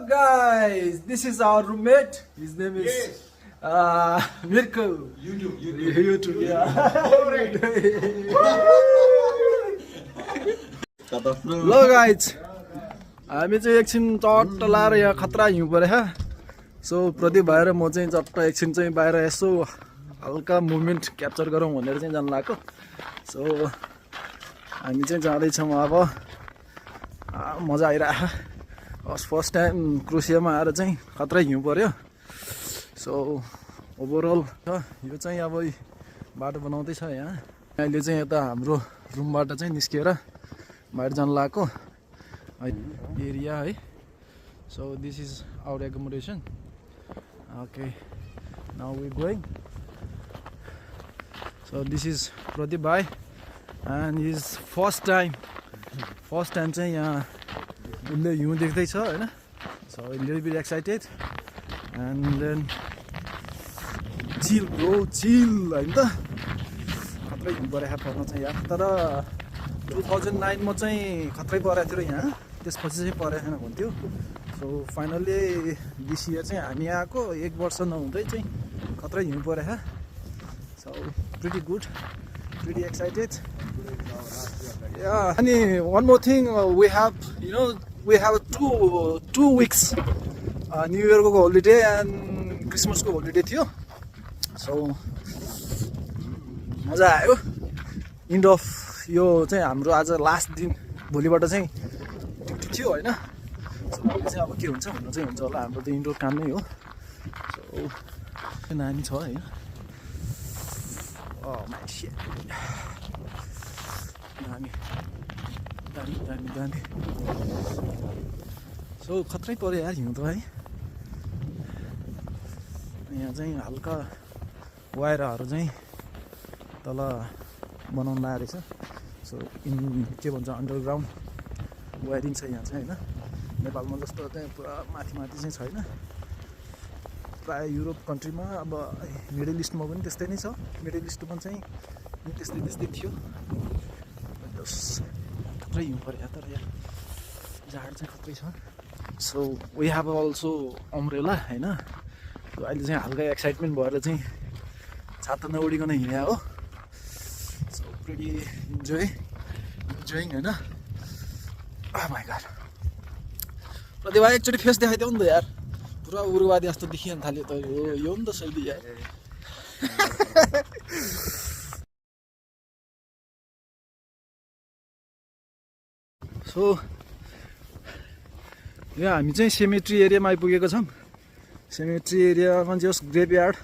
guys, this is our roommate. His name is Mirko. YouTube, yeah. Hello guys, हामी चाहिँ एकछिन चट्ट लाएर यहाँ खतरा हिउँ परेछ। सो प्रदीप भएर म चाहिँ चट्ट एकछिन चाहिँ बाहिर यसो हल्का मुभमेन्ट क्याप्चर गरौँ भनेर चाहिँ जान लागेको। सो हामी चाहिँ जाँदैछौँ अब। मजा आइरहेको। फर्स्ट टाइम क्रोसियामा आएर चाहिँ खतरा हिउँ पर्यो। सो ओभरअल यो चाहिँ अब बाटो बनाउँदैछ यहाँ। अहिले चाहिँ यता हाम्रो रुमबाट चाहिँ निस्किएर बाहिर जान लागेको एरिया है। So this is our accommodation. Okay, now we going. So this is Pradeep भाइ एन्ड हिज फर्स्ट टाइम चाहिँ यहाँ उसले हिउँ देख्दैछ होइन। So little bit excited and then chill bro chill होइन त। खत्रै हिउँ परेको पर्न चाहिँ यहाँ। तर 2009 मा चाहिँ खत्रै परेको थियो यहाँ, त्यसपछि चाहिँ परेको छैन भन्थ्यो। सो फाइनल्ली दिस इयर चाहिँ हामी आएको 1 वर्ष नहुँदै चाहिँ खत्रै हिउँ परेको। So pretty good, pretty excited. Yeah, अनि one more thing, we have two weeks new year को होलिडे एन्ड क्रिसमस को होलिडे थियो। सो मजा आयो। इन्ड अफ यो चाहिँ हाम्रो आज लास्ट दिन, भोलिबाट चाहिँ ड्युटी थियो होइन। सो भोलि चाहिँ अब के हुन्छ भन्नु चाहिँ हुन्छ होला। हाम्रो त इन्डोर काम नै हो। सो नानी छ है। दामी। सो खत्रै पऱ्यो यार हिउँ त है। यहाँ चाहिँ हल्का वायरहरू चाहिँ तल बनाउनु लागेको रहेछ। सो के भन्छ अन्डरग्राउन्ड वायरिङ छ यहाँ चाहिँ होइन। नेपालमा जस्तो चाहिँ पुरा माथि चाहिँ छैन। प्रायः युरोप कन्ट्रीमा अब मिडल इस्टमा पनि त्यस्तै नै छ। मिडल इस्टमा चाहिँ त्यस्तै थियो। खत्रै हिउँ पऱ्यो तर यहाँ जाड चाहिँ खत्रै छ। So we have also umbrella होइन। अहिले चाहिँ हल्का एक्साइटमेन्ट भएर चाहिँ छाता नउडिकन हिँडे हो। सो प्रिटी इन्जोइङ होइन। माइ गॉड, प्रदीप भाइ एकचोटि फेस देखाइदेऊ नि त यार। पुरा उग्रवादी जस्तो देखिन थाल्यो त। यो नि त शैली यार। सो यहाँ हामी चाहिँ सेमेट्री एरियामा आइपुगेको छौँ। सेमेट्री एरियामा जस ग्रेभयार्ड।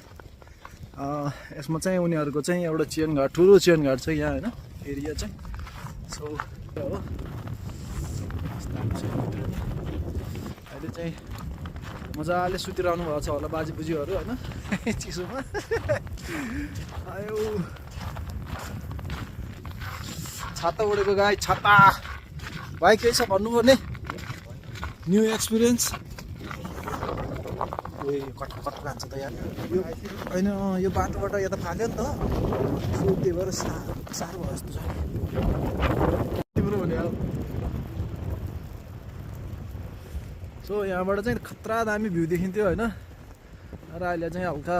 यसमा चाहिँ उनीहरूको चाहिँ एउटा चेन गार्ड, ठुलो चेन गार्ड छ यहाँ होइन एरिया चाहिँ। सो हो अहिले चाहिँ मजाले सुतिरहनु भएको छ होला बाजे बुजीहरू होइन चिसोमा। आयो छाता उडेको गाई छाता। भाइ केही छ भन्नुपर्ने? New experience. कट खान्छ त यार यो होइन। यो बाटोबाट यता फाल्यो नि त। सो त्यही भएर साह्रो भयो जस्तो छ तिम्रो भने अब। सो यहाँबाट चाहिँ खतरा दामी भ्यू देखिन्थ्यो होइन। र अहिले चाहिँ हल्का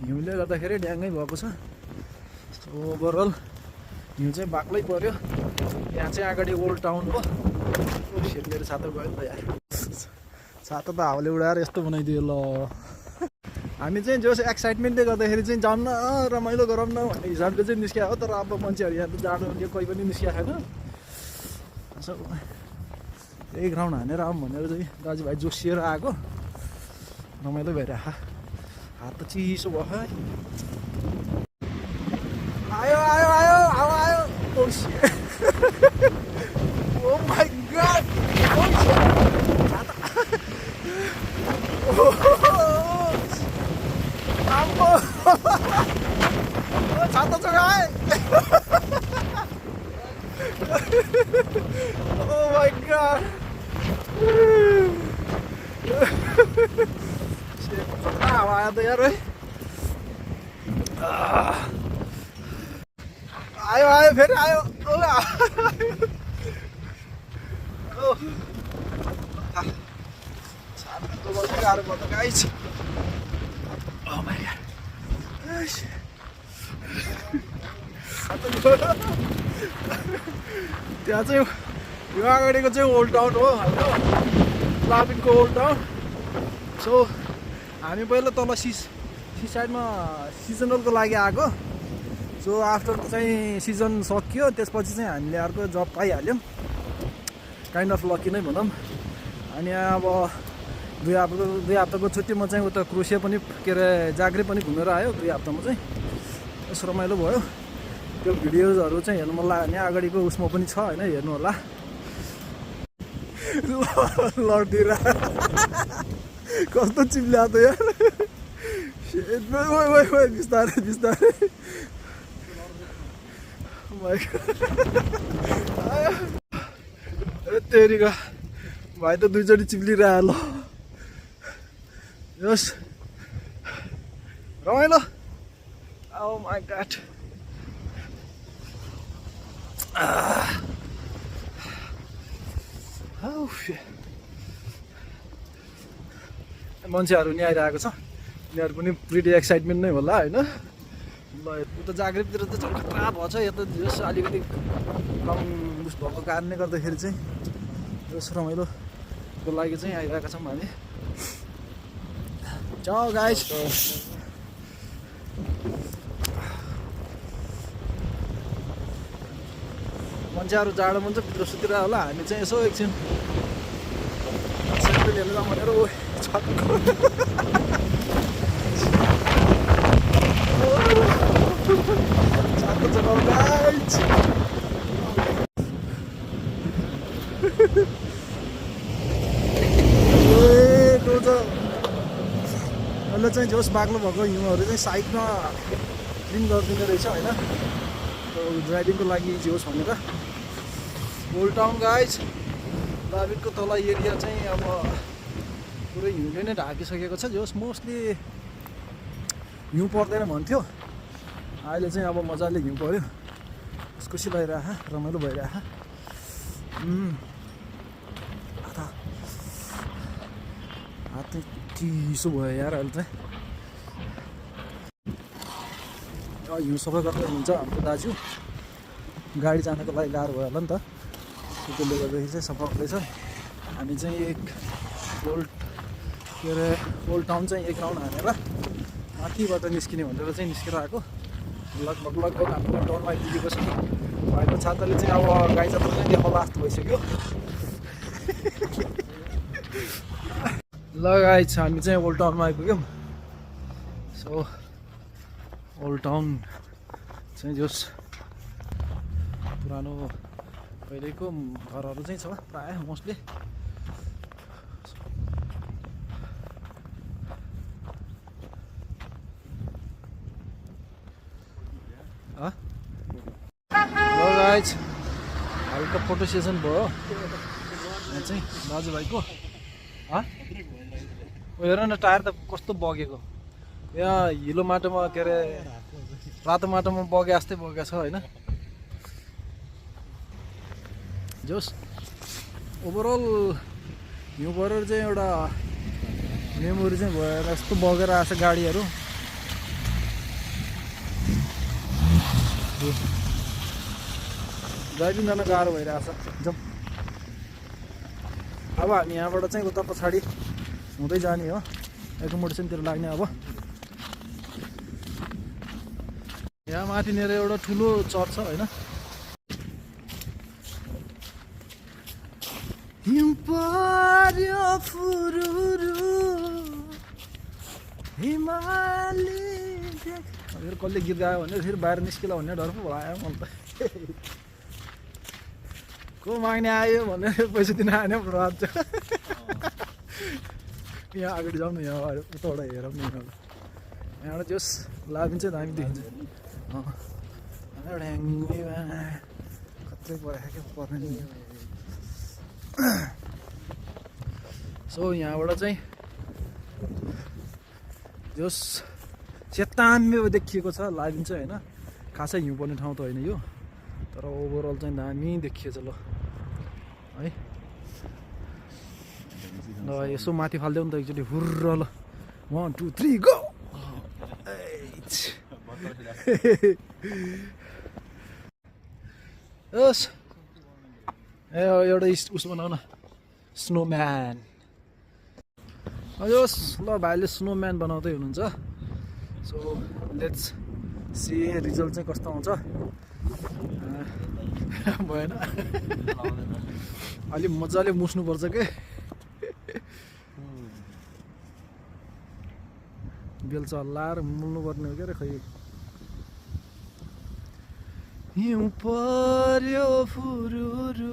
हिउँले गर्दाखेरि ड्याङ्गै भएको छ। सो ओभरअल हिउँ चाहिँ बाक्लै पऱ्यो। यहाँ चाहिँ अगाडि ओल्ड टाउन हो। मेरो छाता गयो नि त यार। छाता त हावाले उडाएर यस्तो बनाइदियो ल। हामी चाहिँ जस एक्साइटमेन्टले गर्दाखेरि चाहिँ जाऊँ न रमाइलो गरौँ न भन्ने हिसाबले चाहिँ निस्किया हो। तर अब मान्छेहरू यहाँ त जानु यो कोही पनि निस्किया छैन। त्यही ग्राउन्ड हानेर आऊँ भनेर चाहिँ दाजुभाइ जोसिएर आएको। रमाइलो भइरहेको। हात त चिसो भयो। आयो हावा आयो। Oh my god! छाता छ गाई। Oh my god! हावा आयो त यार है। आयो फेरि आयो। गाह्रो भयो त गाइस। Oh my god। त्यहाँ चाहिँ यो अगाडिको चाहिँ ओल्ड टाउन हो होइन, लाबिनको ओल्ड टाउन। सो हामी पहिला तल सी साइडमा सिजनलको लागि आएको। सो आफ्टर चाहिँ सिजन सकियो, त्यसपछि चाहिँ हामीले अर्को जब पाइहाल्यौँ, काइन्ड अफ लकी नै भनौँ। अनि अब दुई हप्ताको छुट्टीमा चाहिँ उता क्रोसिया पनि के अरे जाग्रे पनि घुमेर आयो। 2 हप्तामा चाहिँ यसो रमाइलो भयो। त्यो भिडियोजहरू चाहिँ हेर्नु मन लाग्यो भने अगाडिको उसमा पनि छ होइन, हेर्नु होला। लडिदिएर कस्तो चिप्ल्या त यार। बिस्तारै बिस्तारै तेरिका भाइ त 2 चोटि चिप्लिरह्यो। ल यस रमाइलो। Oh my god। मान्छेहरू नि आइरहेको छ, यिनीहरू पनि प्रिटी एक्साइटमेन्ट नै होला होइन। ल उता जाग्रेबतिर त झन् खतरा भएको छ, यता जस अलिकति कम उस भएको कारणले गर्दाखेरि चाहिँ जस रमाइलोको लागि चाहिँ आइरहेका छौँ हामी। चाउ गाइस। मान्छेहरू जाडो मन चाहिँ भित्र सुतिर होला, हामी चाहिँ यसो एकछिन सेल्फी लिएर जाउँ भनेर छतको छतको जग्गा गाइस। अहिले चाहिँ जोस बाक्लो भएको हिउँहरू चाहिँ साइडमा क्लिन गरिदिँदो रहेछ होइन, ड्राइभिङको लागि इजी होस् भनेर। Old town guys. लाबिनको तल एरिया चाहिँ अब पुरै हिउँले नै ढाकिसकेको छ। जोस मोस्टली हिउँ पर्दैन भन्थ्यो, अहिले चाहिँ अब मजाले हिउँ पऱ्यो, खुसी भइरह, रमाइलो भइरह। हात चाहिँ चिसो भयो यार अहिले चाहिँ। हिउँ सफा गर्दै हुन्छ हाम्रो दाजु, गाडी जानको लागि गाह्रो भयो होला नि त, त्यसले गर्दाखेरि चाहिँ सफा हुँदैछ। हामी चाहिँ ओल्ड टाउन चाहिँ 1 राउन्ड हानेर माथिबाट निस्किने भनेर चाहिँ निस्केर आएको। लगभग हाम्रो टाउनमा आइपुगेको छ। भाइको छाताले चाहिँ अब गाई जात्रा चाहिँ देखाउला जस्तो भइसक्यो। ल गाइस हामी चाहिँ ओल्ड टाउनमा आइपुग्यौँ। सो ओल्ड टाउन चाहिँ जस पुरानो पहिलेको घरहरू चाहिँ छ प्रायः मोस्टली। ल गाइस हल्का फोटो सेसन भयो यहाँ चाहिँ दाजुभाइको। हेर न टायर त कस्तो बगेको, यहाँ हिलो माटोमा के अरे रातो माटोमा बगे जस्तै बगेको छ होइन। जोस् ओभरअल हिउँ परेर चाहिँ एउटा मेमोरी चाहिँ भएर यस्तो बगेर आएको छ गाडीहरू। ड्राइभिङ गर्न गाह्रो भइरहेको छ जब। अब हामी यहाँबाट चाहिँ उता पछाडि हुँदै जाने हो, एकोमोडेसनतिर लाग्ने। अब यहाँ माथिनिर एउटा ठुलो चर्च छ होइन। हिउँ पर्यो फुरुरु हिमाली देख। कसले गीत गायो भने फेरि बाहिर निस्किला भन्ने डर पो भयो मलाई त। को माग्ने आयो भनेर पैसा दिन आएन रात। यहाँ अगाडि जाउँ न, यहाँ उताबाट हेरौँ न। यहाँबाट जस लाबिन चाहिँ दामी देखिन्छ। खत्रै परेको क्या पर्ने। सो यहाँबाट चाहिँ जस चेताम्य देखिएको छ लाबिन चाहिँ होइन। खासै हिउँ पर्ने ठाउँ त होइन यो, तर ओभरअल चाहिँ दामी देखिएछ। ल है ल यसो माथि फाल्देऊ नि त एकचोटि हुर्र ल 1 2 3 गो यस एउटा उस बनाऊ न स्नोम्यान यस ल भाइले स्नोम्यान बनाउँदै हुनुहुन्छ सो लेट्स सी रिजल्ट चाहिँ कस्तो आउँछ भएन अलि मजाले मुस्नुपर्छ के बेलचा हल्लाएर मुल्नु पर्ने हो क्या रे खै हिउँ पर्यो फुरुरु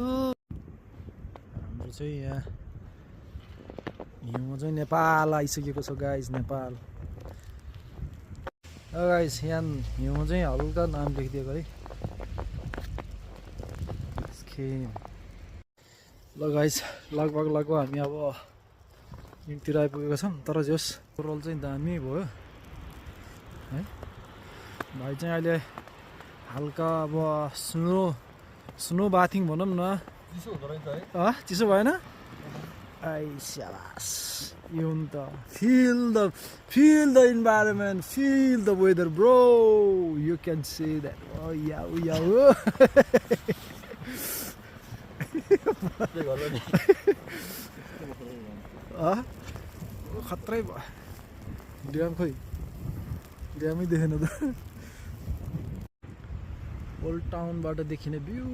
हाम्रो चाहिँ यहाँ हिउँ चाहिँ नेपाल आइसकेको छ गाइस नेपाल गाइस यहाँ हिउँ चाहिँ हल्का नाम लेखिदिएको है ल गाइस लगभग हामी अब हिउँतिर आइपुगेको छौँ तर जस रोल चाहिँ दामी भयो है भाइ चाहिँ अहिले हल्का अब स्नो बाथिङ भनौँ न चिसो भएन आई शाबास यो नि त feel the environment, feel the weather bro, you can see that oh yeah खत्रै भयो ड्याम खोइ ड्यामै देखेन त ओल्ड टाउनबाट देखिने भ्यू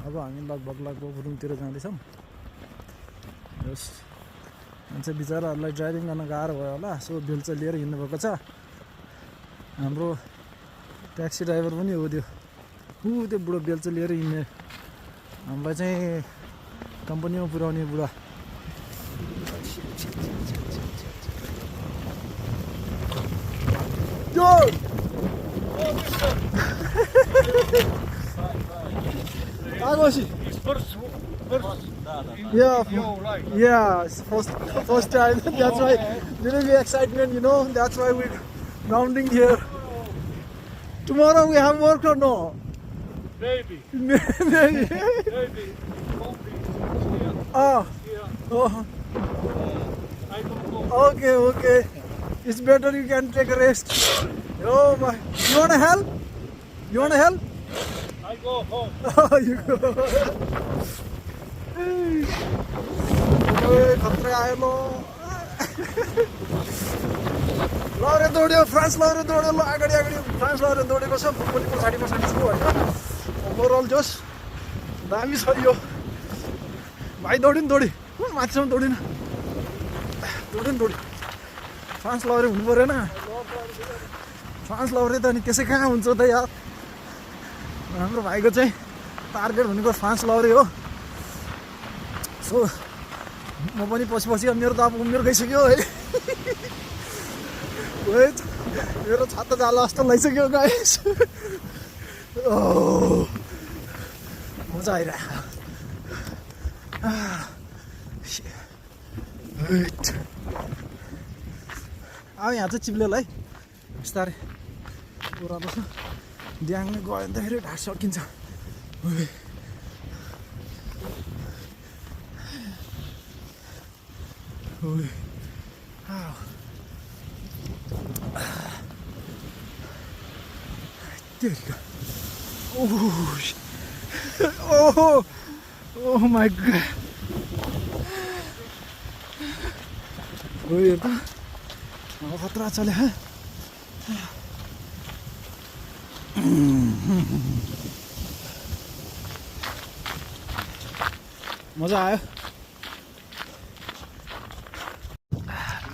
अब हामी लगभग रुमतिर जाँदैछौँ यस मान्छे बिचराहरूलाई ड्राइभिङ गर्न गाह्रो भयो होला सो बेलचा लिएर हिँड्नुभएको छ हाम्रो ट्याक्सी ड्राइभर पनि हो त्यो बुढो बेलचा लिएर हिँड्ने हामीलाई चाहिँ कम्पनीमा पुर्याउने बुढा Yeah, it's first time. That's why little bit excitement, you know. That's why we're rounding here. Tomorrow we have work or no? Maybe. Maybe. Oh. I don't know. Okay. It's better you can take a rest. Oh my. You wanna help? I go home. Oh, you go. खतरा आयो ल रे दौड्यो France ल अगाडि France ल दौडेको छ पनि पछाडि छु होइन ओभरअल जोस दामी छ यो भाइ दौडी माथिसम्म दौडी फ्रान्स लहरे हुनु परेन फ्रान्स लहरे त अनि त्यसै कहाँ हुन्छ त यार हाम्रो भाइको चाहिँ टार्गेट भनेको फ्रान्स लहरे हो सो म पनि पछि मेरो त अब उमेर गइसक्यो है मेरो छाता जाला जस्तो लैसक्यो गाइस मजा आइरहेको अब यहाँ चाहिँ चिप्लेल है बिस्तारै ओह्रालो छ ड्याङले गयो भने त फेरि ढाड सकिन्छ Oh my god. हेर त खतरा चले है मजा आयो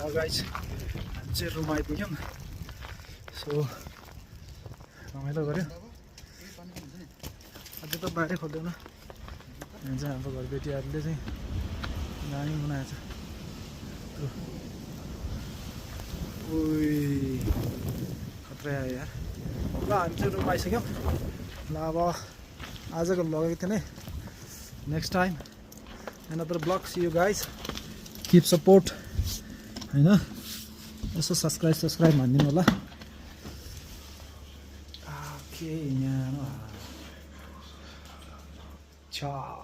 ल गाइस हामी चाहिँ रुम आइपुग्यौँ सो रमाइलो गऱ्यो अझै त बाहिरै खोल्दैन यहाँ चाहिँ हाम्रो घरबेटीहरूले चाहिँ दामी बनाएको छ खतरा आयो यार ल हामी चाहिँ रुम आइसक्यौँ ल अब आजको लगेको थिएँ नै next time another vlog, see you guys, keep support हैन यसो सब्स्क्राइब भनिदिनु होला ओके यहाँ ciao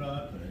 रात